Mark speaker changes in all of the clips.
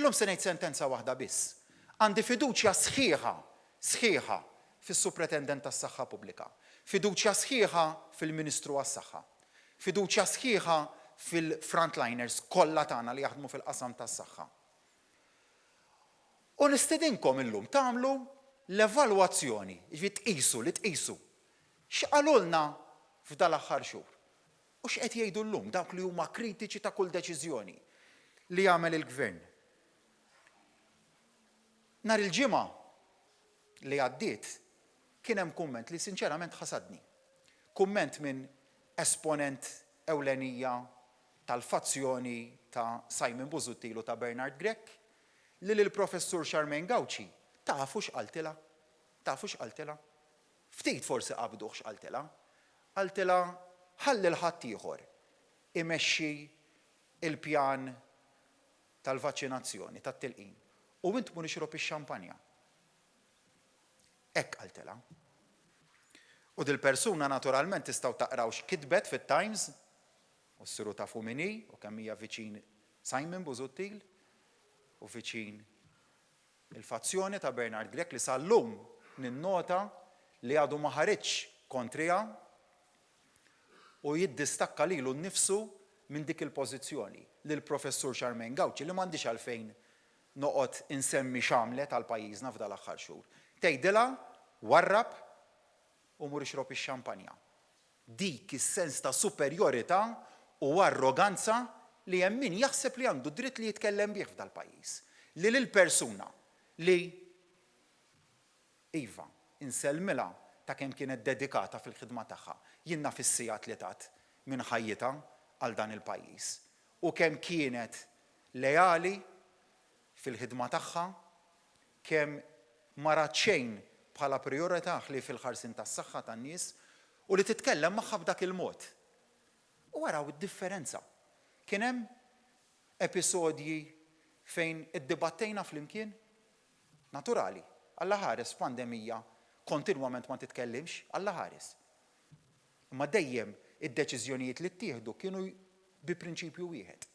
Speaker 1: Illum se ngħid sentenza waħda biss. Għandi fiduċja sħiħa, sħiħa fis-Supretendent tas-Saħħa Pubblika. Fiduċja sħiħa fil-Ministru għas-Saħħa. Fiduċja sħiħa fil-frontliners kollha tagħna li jaħdmu fil-qasam tas-saħħa. U nistedinkom illum tagħmlu l-evalwazzjoni, jiġifieri tqisu li tqisu x'qalulna f'dal-aħħar xhur u x'qed jgħidu llum dawk li huma kritiċi ta' kull deċiżjoni li jagħmel il-Gvern. Nhar il-Ġimgħa li għaddiet kien hemm kumment li sinċerament ħasadni. Kumment minn esponent ewlenija tal-fazzjoni ta' Simon Busuttil u ta' Bernard Grech li lill-Professur Charmaine Gauci tafu x'qaltilha? Tafu x'qaltilha? Ftit forsi qabduh x'qaltilha. Qaltilha ħalli 'l ħaddieħor imexxi l-pjan tal-vaċċinazzjoni, tat-tilqim, u int mur ixrob ix-xampanja. Hekk qaltilha. U dil-persuna naturalment tistgħu taqraw x'kitbet fit-Times u ssiru tafu min hi u kemm hija viċin Simon Busuttil u viċin il-fazzjoni ta' Bernard Grech li sal-lum ninnota li għadu ma ħariġx kontriha u jiddistakka lilu nnifsu minn dik il-pożizzjoni. Lill-Professur Charmaine Gauci li m'għandix għalfejn noqgħod insemmi x'għamlet għal pajjiżna f'dal-aħħar xhur. Tgħidilha warrab u mur ixrob ix-xampanja. Dik is-sens ta' superjorità u arroganza li hemm min jaħseb li għandu dritt li jitkellem bih f'dal-pajjiż. Li lil persuna li, iva, insellmilha ta' kemm kienet dedikata fil-ħidma tagħha, jien naf is-sigħat li tat minn ħajjitha għal dan il-pajjiż u kemm kienet leali fil-ħidma tagħha, kemm ma rat xejn bħala prijorità ħlief il-ħarsien tas-saħħa tan-nies u li titkellem magħha b'dak il-mod. U araw id-differenza. Kien hemm episodji fejn iddibattejna flimkien? Naturali. Alla ħares f'pandemija kontinwament ma titkellimx, Alla ħares. Imma dejjem id-deċiżjonijiet li ttieħdu kienu bi prinċipju wieħed,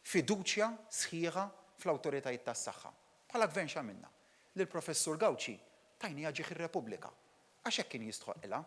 Speaker 1: fiduċja sħiħa fl-awtoritajiet tas-saħħa. Bħala Gvern x'għamilna? Lill-Professur Gauci tajniha ġieħ ir-Repubblika. Għax hekk kien jistħoqqilha.